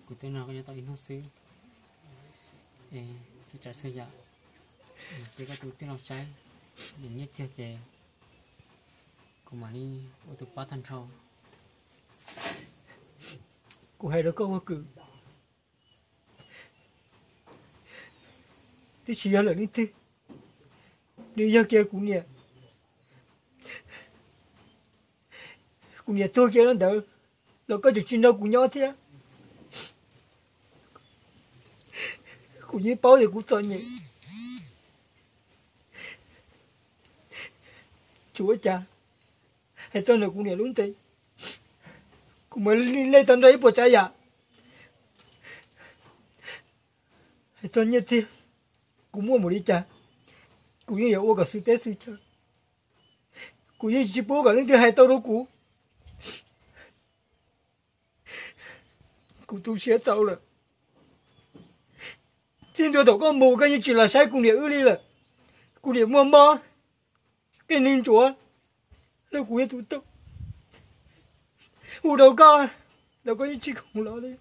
Kuv twb nrog koj nyob tau ib hnub xwb, es txhua tsav txhua yam ces koj tus tij laug saib, nyiaj txiag ces kuv mam li ua tus pab tag nrho. Kuv hais rau koj ua kwv, twb tsis yog lawm leej twg, nws yog kiag kuv niam. Kuv niam tuag kiag ntawd los koj tseem tsis nrog kuv nyob thiab. Kuv yeej paub tias kuv txom nyem, tsis ua cas, hais txog ntawm kuv niam lub ntees, kuv mam li lej tau nrog ib puas tsav yam. Hais txog nyiaj txiag, kuv muaj mus li cas, kuv yeej yuav ua kom xwm teb xwm chaw. Kuv yeej tsis pub kom leej twg hais tau rau kuv. Kuv tu siab txaus lawm. Txij ntua thaum koj mus koj yeej tsis los saib kuv niam wb li lawm. Kuv niam muaj mob, qi nws ntsuav, los kuv yog tus tau. Hu rau koj los koj yeej tsis khoom los li.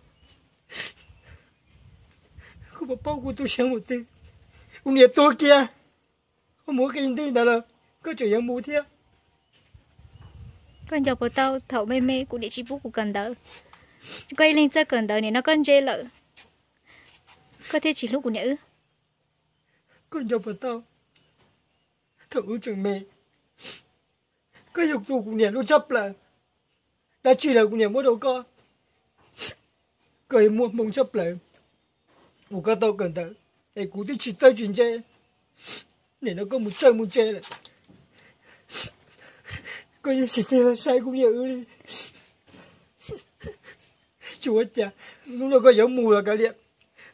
Kuv puas paub kuv tu siab mus twg. Kuv niam tuag kiag, koj mus qi nti ntawd los koj tseem yuav mus thiab. Koj nco puas tau thaum me me kuv niam tsis pub kuv kawm ntawv, koj ib leeg txawj kawm ntawv, nim no koj ntse lawm, koj thiaj tsis hlub kuv niam wb. Koj nco puas tau thaum wb tseem me, koj yog tus kuv niam hlub tshaj plaws, dab tsi los kuv niam muab rau koj. Koj muaj hmoo tshaj plaws uas koj tau kawm ntawv, es kuv twb tsis txawj tsis ntse, nim no koj mus txawj mus ntse lawm, koj yeej tsis tig los saib kuv niam wb li. Tsis ua cas, hnub no koj yuav mus los kav liam,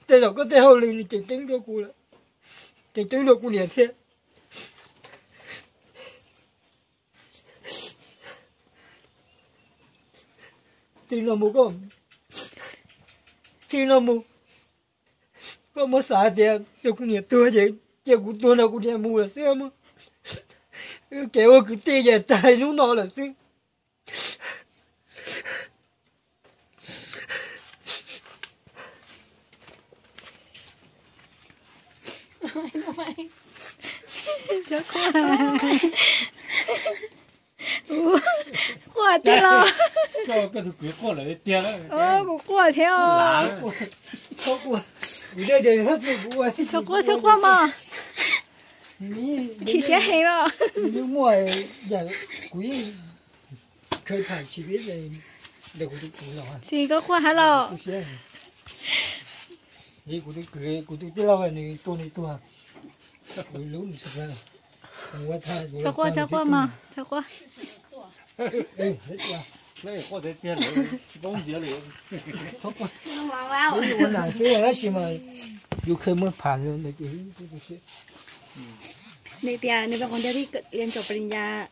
tej zaum koj tej hauj lwm nws tseem ceeb dua kuv lawm, tseem ceeb dua kuv niam thiab. Txij no mus koj, txij no mus, koj muab xav tias yog kuv niam tuag ces cia kuv tuag nrog kuv niam mus lawm xwb. Kev ua kwv tij ces tag hnub no lawm xwb. Quaj thiab los? Kuv quaj thiab os. Txhob quaj, txhob quaj mog. Chim siab heev los? Tsis, koj quaj hab los? Kuv tus tij laug nws tuag nws tuag, txhob quaj, txhob quaj mog, txhob quaj. Ua nam xwb tab sis mas yus kheev muaj pham ntawd ces nws tias nws rau qhov ntiag tib lia ntsaum palinyas.